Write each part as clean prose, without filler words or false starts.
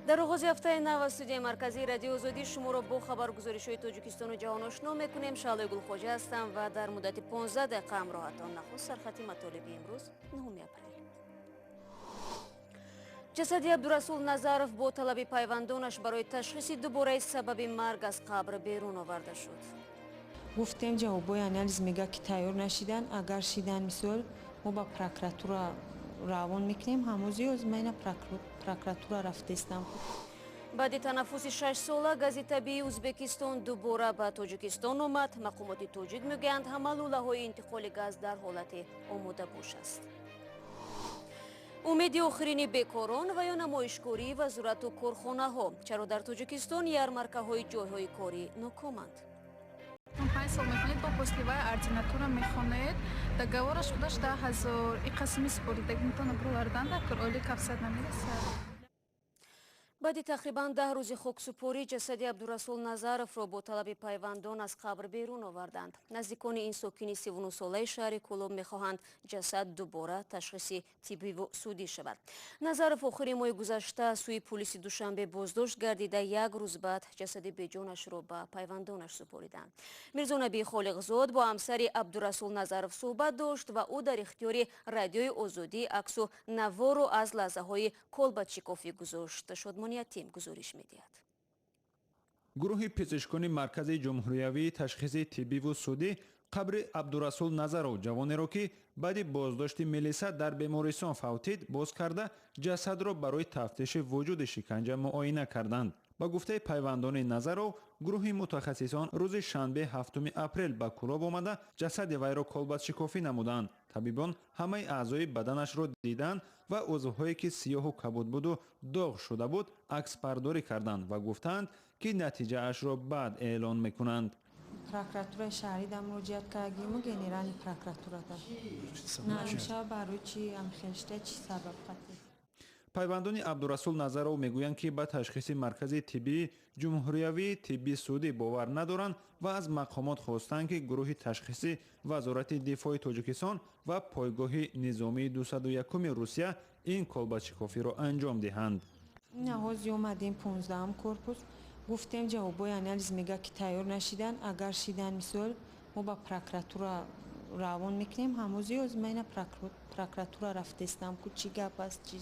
Дар оғози ҳафтаи нав аз студияи марказии Радиои Озодӣ шуморо бо хабаргузоришҳои Тоҷикистону ҷаҳон ошно мекунем. Шаҳлои Гулхоҷа ҳастам ва дар муддати 15 дақиқа ҳамроҳатон. Нахуст сархати матолиби имрӯз, 9 апрел. Ҷасади Абдурасул Назаров бо талаби пайвандонаш барои ташхиси дубораи сабаби марг аз қабр берун оварда шуд. Гуфтем, ҷавобҳои анализ мега, ки тайёр нашидан. Агар шидан, мисол, мо ба прокуратура равон мекунем. Ҳамози озмайна прокуратура рафтестам. Баъди танаффуси 6-сола гази табиии Ӯзбекистон дубора ба Тоҷикистон омад. Мақомоти тоҷик мегӯянд, ҳама лӯлаҳои интиқоли газ дар ҳолати омодабош аст. Умеди охирини бекорон ва ё намоишкории вазорату корхонаҳо: чаро дар Тоҷикистон ярмаркаҳои ҷойҳои корӣ нокоманд? 5 сол мехонед, бо после вай ординатура мехонед, договораш худаш 10 000. И қасми супоридагитона бировардан дар кор оили кафсад намерасад. Баъди тақрибан 10 рӯзи хоксупорӣ ҷасади Абдурасул Назаровро бо талаби пайвандон аз қабр берун оварданд. Наздикони ин сокини 39-солаи шаҳри Кӯлоб мехоҳанд, ҷасад дубора ташхиси тиббиву судӣ шавад. Назаров охири моҳи гузашта сӯи пулиси Душанбе боздошт гардида, як рӯз баъд ҷасади беҷонашро ба пайвандонаш супориданд. Мирзонабии Холиқзод бо ҳамсари Абдурасул Назаров суҳбат дошт ва ӯ дар ихтиёри Радиои Озодӣ аксу наворо аз лаҳзаҳои колбадшикофӣ гузошт. Шодмони Ятим гузориш медиҳад. Гурӯҳи пизишкони Маркази ҷумҳуриявии ташхиси тиббиву судӣ қабри Абдурасул Назаров, ҷавонеро, ки баъди боздошти милиса дар бемористон фавтид, боз карда, ҷасадро барои тафтиши вуҷуди шиканҷа муоина карданд. Ба гуфтаи пайвандони Назаров, гурӯҳи мутахассисон рӯзи шанбе, 7 апрел ба Кӯлоб омада, ҷасади вайро колбадшикофӣ намуданд. Табибон ҳамаи аъзои баданашро диданд ва узвҳое, ки сиёҳу кабуд буду доғ шуда буд, аксбардорӣ карданд ва гуфтаанд, ки натиҷаашро баъд эълон мекунанд. Прокуратураи шаҳрида муроҷиат кардагиму генеральный прокуратурада намешава. Барои чи амхелшта, чи сабаб қатӣ? Пайвандони Абдурасул Назаров мегӯянд, ки ба ташхиси Маркази тиббии ҷумҳуриявии тибби судӣ бовар надоранд ва аз мақомот хостанд, ки гурӯҳи ташхисӣ Вазорати дифои Тоҷикистон ва пойгоҳи низомии 201-уми Русия ин колбадшикофиро анҷом диҳанд. Ҳози омадем 15-ум корпус, гуфтем, ҷавобҳои анализ мега, ки тайёр нашидан. Агар шидан, мисол, мо ба прокуратура равон мекунем. Ҳамози озмайна прокуратура рафтестам ку, чӣ гап аст, чи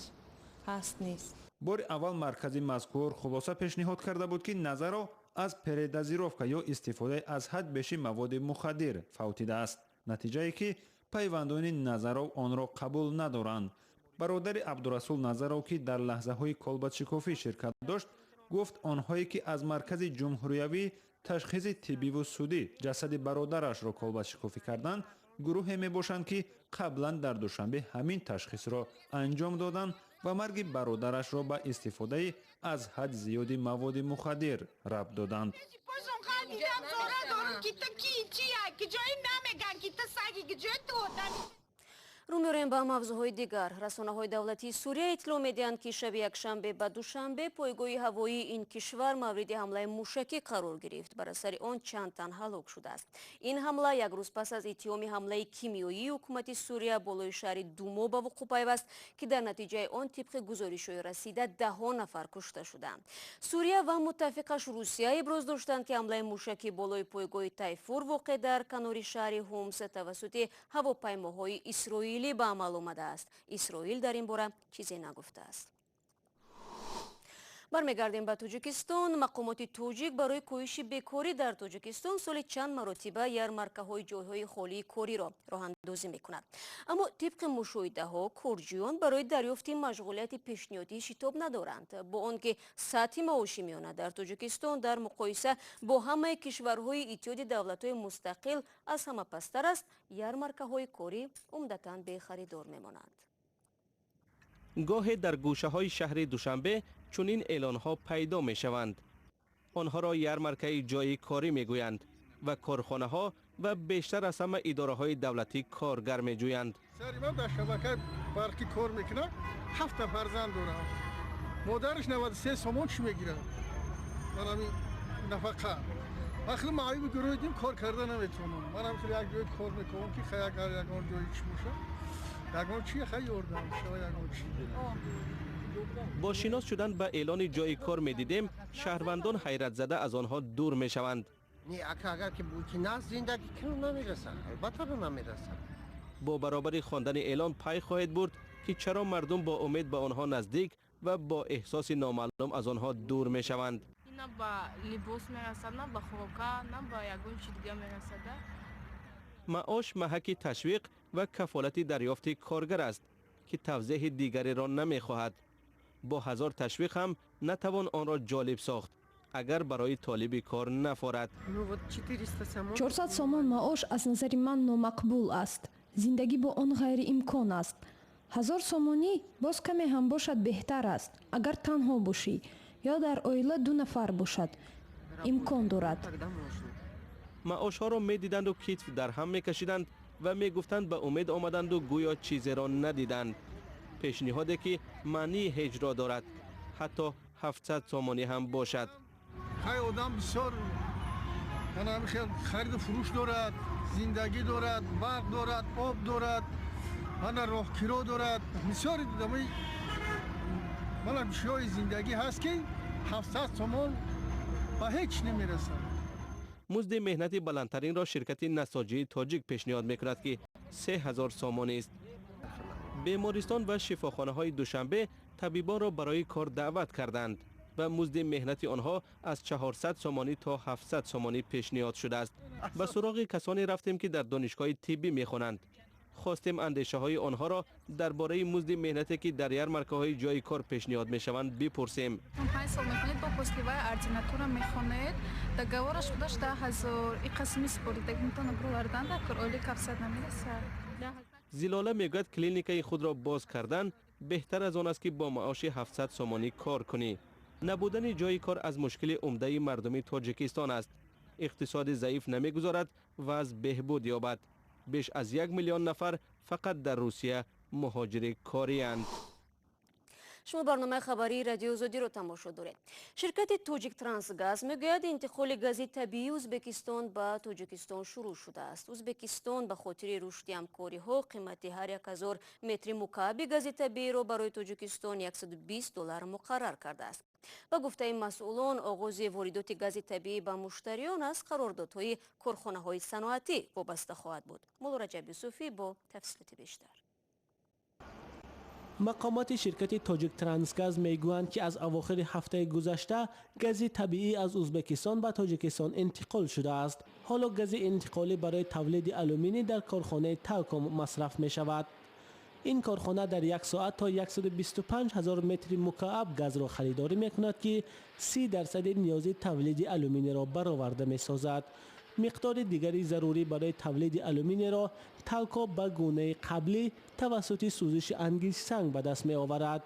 ҳаст, нест. Бори аввал маркази мазкур хулоса пешниҳод карда буд, ки Назаров аз передозировка ё истифодаи аз ҳад беши маводи мухаддир фавтидааст, натиҷае ки пайвандони Назаров онро қабул надоранд. Бародари Абдурасул Назаров, ки дар лаҳзаҳои колбадшикофӣ ширкат дошт, гуфт, онҳое ки аз Маркази ҷумҳуриявии ташхиси тиббиву судӣ ҷасади бародарашро колбадшикофӣ карданд, гурӯҳе мебошанд, ки қаблан дар Душанбе ҳамин ташхисро анҷом доданд ва марги бародарашро ба истифодаи аз ҳад зиёди маводи мухаддир рабт доданд. Рӯ меорем ба мавзӯъҳои дигар. Расонаҳои давлатии Сурия иттилоъ медиҳанд, ки шаби якшанбе ба душанбе пойгоҳи ҳавоии ин кишвар мавриди ҳамлаи мушакӣ қарор гирифт. Бар асари он чанд тан ҳалок шудааст. Ин ҳамла як рӯз пас аз иттиҳоми ҳамлаи кимиёии ҳукумати Сурия болои шаҳри Думо ба вуқӯъ пайваст, ки дар натиҷаи он, тибқи гузоришҳои расида, даҳҳо нафар кушта шуданд. Сурия ва муттафиқаш Русия иброз доштанд, ки ҳамлаи мушакӣ болои пойгоҳи Тайфур, воқеъ дар канори шаҳри Ҳумс, тавассути ҳавопаймоҳои исроилӣ ба амал омадааст. Исроил дар ин бора чизе нагуфтааст. Бармегардем ба Тоҷикистон. Мақомоти тоҷик барои коҳиши бекорӣ дар Тоҷикистон соли чанд маротиба ярмаркаҳои ҷойҳои холии кориро роҳандозӣ мекунад. Аммо тибқи мушоҳидаҳо, корҷӯён барои дарёфти машғулияти пешниҳодӣ шитоб надоранд. Бо он ки сатҳи маоши миёна дар Тоҷикистон дар муқоиса бо ҳамаи кишварҳои Иттиҳоди Давлатҳои Мустақил аз ҳама пасттар аст, ярмаркаҳои корӣ умдатан бехаридор мемонанд. Гоҳе дар гӯшаҳои шаҳри Душанбе чунин эълонҳо пайдо мешаванд. Онҳоро ярмаркаи ҷойи корӣ мегӯянд ва корхонаҳо ва бештар аз ҳама идораҳои давлатӣ коргар меҷӯянд. Сари ман дар шабакаи барқӣ кор мекунад, ҳафта фарзанд дорам. Модараш 93 сомон чӣ мегирад, ман ҳамин нафақа. Ман хеле маъюби гурӯҳи дим, кор карда наметавонам. Ман ҳам хеле як ҷой кор мекунам, ки хай, агар ягон ҷои чӣ боша, ягон чи хай ёрдам шава, ягон чи. Бо шинос шудан ба эълони ҷойи кор медидем, шаҳрвандон ҳайратзада аз онҳо дур мешаванд. Не, агар ки на зиндагӣ кунам, намерасад, албатта намерасад. Бо баробари хондани эълон пай хоҳед бурд, ки чаро мардум бо умед ба онҳо наздик ва бо эҳсоси номаълум аз онҳо дур мешаванд. На ба либос мерасад, на ба хӯрока, на ба ягон чи дига мерасад. Маош маҳаки ташвиқ ва кафолати дарёфти коргар аст, ки тавзеҳи дигареро намехоҳад. Бо ҳазор ташвиқ ҳам натавон онро ҷолиб сохт, агар барои толиби кор нафорад. 400 сомон маош аз назари ман номақбул аст. Зиндагӣ бо он ғайриимкон аст. 1000 сомонӣ боз каме ҳам бошад, беҳтар аст. Агар танҳо бошӣ ё дар оила ду нафар бошад, имкон дорад. Маошҳоро медиданду китф дар ҳам мекашиданд ва мегуфтанд, ба умед омаданду гӯё чизеро надиданд. Пешниҳоде, ки маънии ҳеҷро дорад, ҳатто 700 сомонӣ ҳам бошад. Хай, одам бисёр хел хариду фурӯш дорад, зиндагӣ дорад, барқ дорад, об дорад, ана роҳкиро дорад. Бисёри одамои мана бишёри зиндагӣ ҳаст, ки 700 сомон ба ҳеҷ намерасад. Музди меҳнати баландтаринро ширкати насоҷии тоҷик пешниҳод мекунад, ки 3000 сомонӣ аст. Бемористон ва шифохонаҳои Душанбе табибонро барои кор даъват карданд ва музди меҳнати онҳо аз 400 сомонӣ то 700 сомонӣ пешниҳод шудааст. Ба суроғи касоне рафтем, ки дар донишгоҳи тиббӣ мехонанд. Хостем андешаҳои онҳоро дар бораи музди меҳнате, ки дар ярмаркаҳои ҷойи кор пешниҳод мешаванд, бипурсем. 5 сол мехонед, бо послевая ординатура мехонед, договор аш худаш 10 000. И қасми супоридагитона бировардан дар кор оили кафсад намерасад. Зилола мегӯяд, клиникаи худро боз кардан беҳтар аз он аст, ки бо маоши 700 сомонӣ кор кунӣ. Набудани ҷойи кор аз мушкили умдаи мардуми Тоҷикистон аст. Иқтисоди заиф намегузорад вазъ беҳбуд ёбад. Беш аз 1 миллион нафар фақат дар Русия муҳоҷири корианд. Шумо барномаи хабарии Радиои Озодиро тамошо доред. Ширкати Тоҷик Трансгаз мегӯяд, интиқоли гази табиии Ӯзбекистон ба Тоҷикистон шурӯъ шудааст. Ӯзбекистон ба хотири рушди ҳамкориҳо қимати ҳар 1000 метри мукааби гази табииро барои Тоҷикистон 120 доллар муқаррар кардааст. Ба гуфтаи масъулон, оғози воридоти гази табиӣ ба муштариён аз қарордодҳои корхонаҳои саноатӣ вобаста хоҳад буд. Мулло Раҷаб Юсуфӣ бо тафсилоти бештар. Мақомоти ширкати Тоҷик Трансгаз мегӯянд, ки аз авохири ҳафтаи гузашта гази табиӣ аз Ӯзбекистон ба Тоҷикистон интиқол шудааст. Ҳоло гази интиқолӣ барои тавлиди алюминий дар корхонаи Талком масраф мешавад. Ин корхона дар як соат то 125 ҳазор метри мукааб газро харидорӣ мекунад, ки 30 дарсади ниёзи тавлиди алюминийро бароварда месозад. Миқдори дигари зарурӣ барои тавлиди алюминийро Талко ба гунаи қаблӣ тавассути сӯзиши ангиштсанг ба даст меоварад.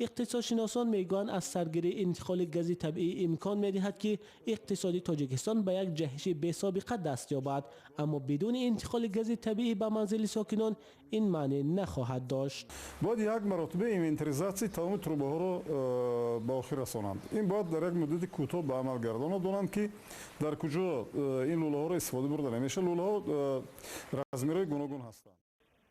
Иқтисодшиносон мегӯянд, аз саргирии интиқоли гази табиӣ имкон медиҳад, ки иқтисоди Тоҷикистон ба як ҷаҳиши бесобиқа даст ёбад, аммо бидуни интиқоли гази табиӣ ба манзили сокинон ин маънӣ нахоҳад дошт. Бояд як маротиба инвентаризатсияи тамоми трубаҳоро ба охир расонанд. Ин бояд дар як муддати кӯтоҳ ба амал гардонад. Донанд, ки дар куҷо ин лӯлаҳоро истифода бурда намешавад. Лӯлаҳо размерҳои гуногун ҳастанд.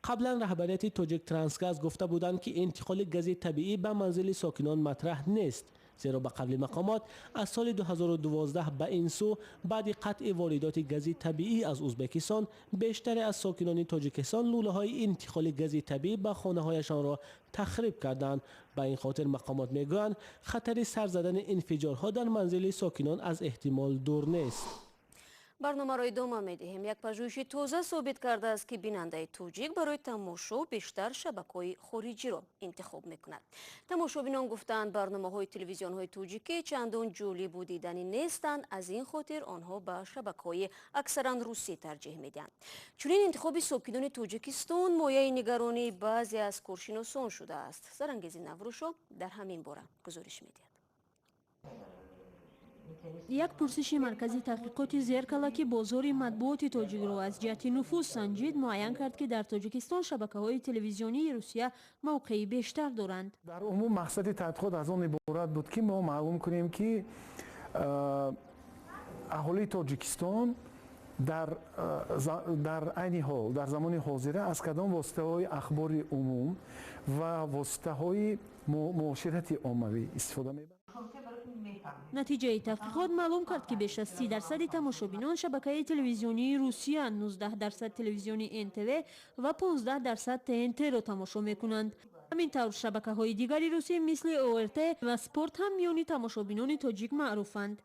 Қаблан раҳбарияти Тоҷик Трансгаз гуфта буданд, ки интиқоли гази табиӣ ба манзили сокинон матраҳ нест, зеро ба қавли мақомот, аз соли 2012 ба ин сӯ, баъди қатъи воридоти гази табиӣ аз Ӯзбекистон, бештаре аз сокинони Тоҷикистон лӯлаҳои интиқоли гази табиӣ ба хонаҳояшонро тахриб карданд. Ба ин хотир, мақомот мегӯянд, хатари сар задани инфиҷорҳо дар манзили сокинон аз эҳтимол дур нест. Барномаро идома медиҳем. Як пажӯҳиши тоза собит кардааст, ки бинандаи тоҷик барои тамошо бештар шабакаҳои хориҷиро интихоб мекунад. Тамошобинон гуфтаанд, барномаҳои телевизионҳои тоҷикӣ чандон ҷолибу диданӣ нестанд, аз ин хотир онҳо ба шабакаҳои аксаран русӣ тарҷиҳ медиҳанд. Чунин интихоби сокинони Тоҷикистон мояи нигаронии баъзе аз коршиносон шудааст. Сарангези Наврӯшо дар ҳамин бора гузориш медиҳад. Як пурсиши Маркази таҳқиқоти Зеркала, ки бозори матбуоти тоҷикро аз ҷиҳати нуфуз санҷид, муайян кард, ки дар Тоҷикистон шабакаҳои телевизионии Русия мавқеи бештар доранд. Дар умум мақсади тадқиқот аз он иборат буд, ки мо маълум кунем, ки аҳолии Тоҷикистон Дар айни ҳол, дар замони ҳозира, аз кадом воситаҳои ахбори умум ва воситаҳои муоширати оммавӣ истифода мебаранд? Натиҷаи таҳқиқот маълум кард, ки беш аз 30% тамошобинон шабакаи телевизионии Русия, 19% телевизиони НТВ ва 15% ТНТ-ро тамошо мекунанд. Ҳамин тавр, шабакаҳои дигари русӣ мисли ОРТ ва Спорт ҳам миёни тамошобинони тоҷик маъруфанд.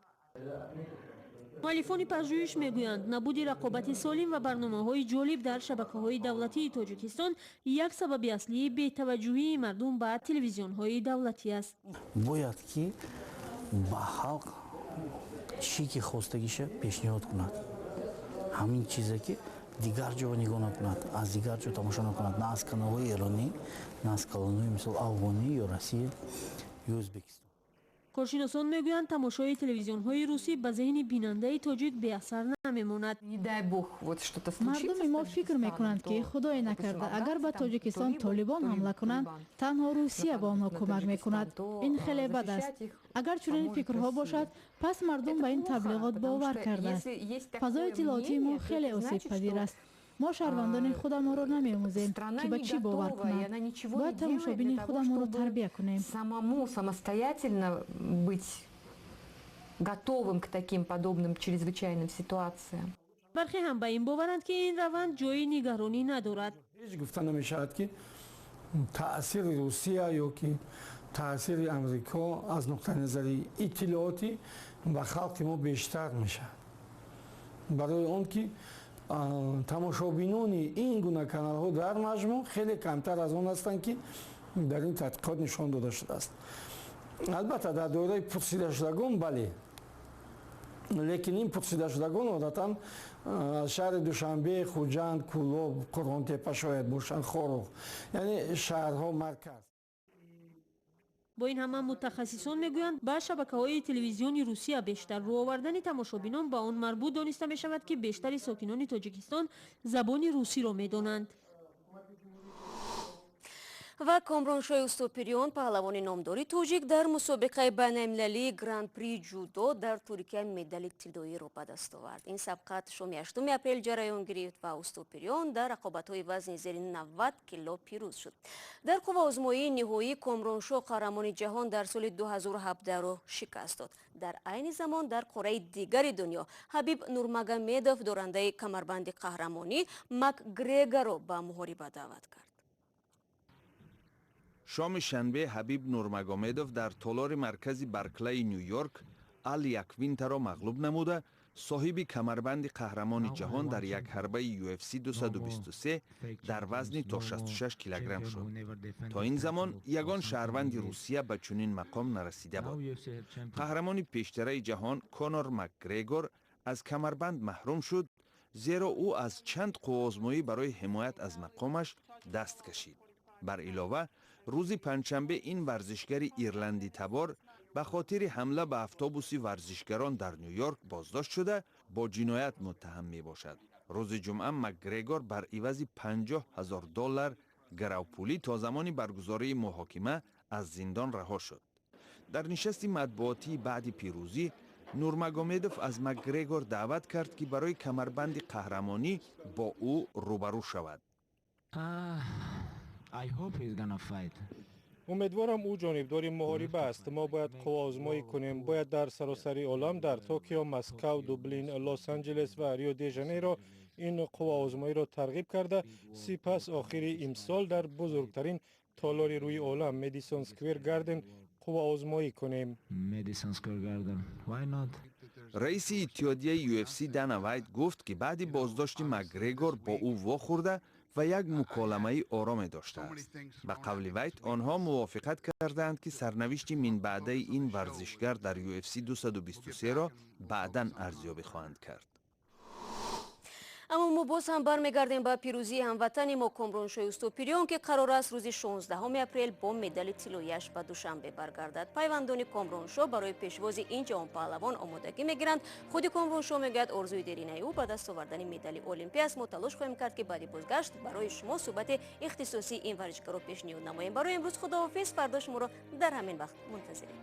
Муаллифони пажӯҳиш мегӯянд, набуди рақобати солим ва барномаҳои ҷолиб дар шабакаҳои давлатии Тоҷикистон як сабаби аслии бетаваҷҷӯҳии мардум ба телевизионҳои давлатӣ аст. Бояд ки ба халқ чӣ ки хостагиша пешниҳод кунад, ҳамин чизе ки дигар ҷо нигоҳ накунад, аз дигар ҷо тамошо накунад, на аз каналҳои эронӣ, на аз каналҳои, мисол, афғонӣ ё Россия ё Ӯзбекистон. Коршиносон мегӯянд, тамошои телевизионҳои русӣ ба зеҳни бинандаи тоҷик беасар намемонад. Мардуми мо фикр мекунанд, ки, худое накарда, агар ба Тоҷикистон толибон ҳамла кунанд, танҳо Русия ба онҳо кӯмак мекунад. Ин хеле бад аст. Агар чунин фикрҳо бошад, пас мардум ба ин таблиғот бовар кардааст. Фазои иттилоотии мо хеле осебпазир аст. Мо шаҳрвандони худамонро намеомӯзем, ки ба чӣ бовар кунанд. Бояд тамошобини худамонро тарбия кунем. Самому самостоятельно быть готовым к таким подобным чрезвычайным ситуациям. Бархе ҳам ба ин боваранд, ки ин раванд ҷои нигаронӣ надорад. Ҳеҷ гуфта намешавад, ки таъсири Русия ё ки таъсири Амрико аз нуқтаи назари иттилоотӣ ба халқи мо бештар мешавад, барои он ки тамошобинони ин гуна каналҳо дар маҷмӯъ хеле камтар аз он ҳастанд, ки дар ин тадқиқот нишон дода шудааст. Албатта, дар доираи пурсидашудагон, бале, лекин ин пурсидашудагон одатан аз шаҳри Душанбе, Хуҷанд, Кӯлоб, Қурғонтепа шояд бошанд, Хоруғ, яъне шаҳрҳо, марказ. Бо ин ҳама, мутахассисон мегӯянд, ба шабакаҳои телевизиони Русия бештар рӯ овардани тамошобинон ба он марбут дониста мешавад, ки бештари сокинони Тоҷикистон забони русиро медонанд. Ва Комроншоҳи Устопириён, паҳлавони номдори тоҷик, дар мусобиқаи байналмилалии Гран-при ҷудо дар Туркия медали тиллоиро ба даст овард. Ин сабқат шоми 8 апрел ҷараён гирифт ва Устопириён дар рақобатҳои вазни зери 90 кило пирӯз шуд. Дар қувваозмоии ниҳоӣ Комроншоҳ қаҳрамони ҷаҳон дар соли 2017-ро шикаст дод. Дар айни замон дар қораи дигари дунё Ҳабиб Нурмагомедов, дорандаи камарбанди қаҳрамонӣ, Макгрегорро ба муҳориба даъват кард. Шоми шанбе Ҳабиб Нурмагомедов дар толори маркази Барклайи Ню-Йорк Ал Яквинтаро мағлуб намуда, соҳиби камарбанди қаҳрамони ҷаҳон дар як ҳарбаи UFC 223 дар вазни то 66 килограмм шуд. То ин замон ягон шаҳрванди Русия ба чунин мақом нарасида буд. Қаҳрамони пештараи ҷаҳон Конор Макгрегор аз камарбанд маҳрум шуд, зеро ӯ аз чанд қувваозмоӣ барои ҳимоят аз мақомаш даст кашид. Бар илова, рӯзи панҷшанбе ин варзишгари ирландитабор ба хотири ҳамла ба автобуси варзишгарон дар Ню-Йорк боздошт шуда, бо ҷиноят муттаҳам мебошад. Рӯзи ҷумъа Макгрегор бар ивази 50 000 доллар гаравпулӣ то замони баргузории муҳокима аз зиндон раҳо шуд. Дар нишасти матбуотии баъди пирӯзӣ Нурмагомедов аз Макгрегор даъват кард, ки барои камарбанди қаҳрамонӣ бо ӯ рӯбарӯ шавад. Умедворам, ӯ ҷонибдори муҳориба аст. Мо бояд қувваозмоӣ кунем. Бояд дар саросари олам, дар Токио, Москав, Дублин, Лос Анҷелес ва Рио де Жанейро ин қувваозмоиро тарғиб карда, сипас охири имсол дар бузургтарин толори рӯи олам, Медисон Сквер Гарден, қувваозмоӣ кунем. Раиси иттиҳодияи UFC Дана Вайт гуфт, ки баъди боздошти Макгрегор бо ӯ вохӯрда ва як муколамаи ороме доштааст. Ба қавли Вайт, онҳо мувофиқат кардаанд, ки сарнавишти минбаъдаи ин варзишгар дар UFC 223-ро баъдан арзёбӣ хоҳанд кард. Аммо мо боз ҳам бармегардем ба пирӯзии ҳамватани мо Комроншоҳи Устопириён, ки қарор аст рӯзи 16 апрел бо медали тиллояш ба Душанбе баргардад. Пайвандони Комроншоҳ барои пешвози ин ҷавонпаҳлавон омодагӣ мегиранд. Худи Комроншоҳ мегӯяд, орзуи деринаи ӯ ба даст овардани медали олимпӣ аст. Мо талош хоҳем кард, ки баъди бозгашт барои шумо суҳбати ихтисосии ин варзишгарро пешниҳод намоем. Барои имрӯз худоҳофиз. Фардо шуморо дар ҳамин вақт мунтазирем.